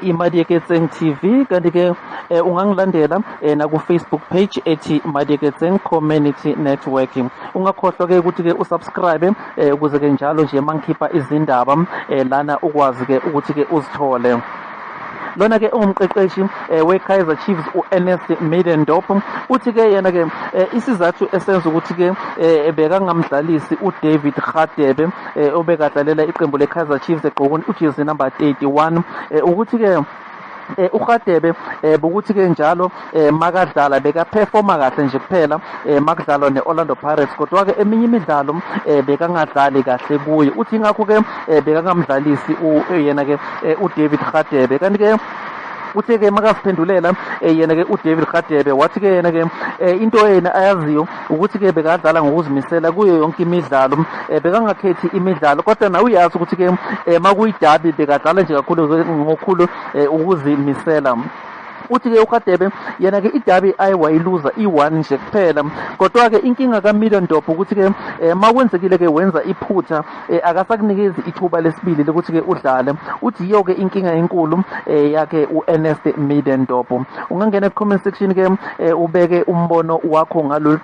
iMadieketseng TV, kanti ke ungangilandela naku Facebook page ethi Madieketseng Community Network. Ungakhohlwa ke ukuthi ke usubscribe ukuze ke njalo nje mangikhipha izindaba lana ukwazi ke ukuthi ke uzithole. Lona ke ungumqeqeshi we-Kaizer Chiefs u-Ernst Middendorp uthi ke yena ke isizathu esenza ukuthi ke bekangamdlalisi uDavid Radebe obekadlalela iqembu le-Kaizer Chiefs egqoka ujezi number 31 ukuthi ke uRadebe bokuthi ke njalo makadlala bekaperforma kahle nje kuphela makudlalwa neOrlando Pirates, kodwa ke eminye imidlalo bekangadlali kahle kuye. Uthi ingakho ke bekangamdlalisi yena ke uDavid Radebe. Kanti ke uthe ke makaziphendulela yena ke uDavid Radebe, wathi ke yena ke into yena ayaziyo ukuthi ke bekadlala ngokuzimisela kuyo yonke imidlalo, bekangakhethi imidlalo, kodwa nawe uyazi ukuthi ke makuyidabi bekadlala nje kakhulu ngokhulu ukuzimisela. Uthi ke uRadebe yena ke idabi aye wayiluza i-1 nje kuphela, kodwa ke inkinga kaMiddendorp ukuthi ke makwenzekile ke wenza iphutha, akasakunikezi ithuba lesibili lokuthi ke udlale. Uthi yiyo ke inkinga enkulu yakhe u-Ernst Middendorp. Ungangena ku-comment section ke ubeke umbono wakho ngalolu.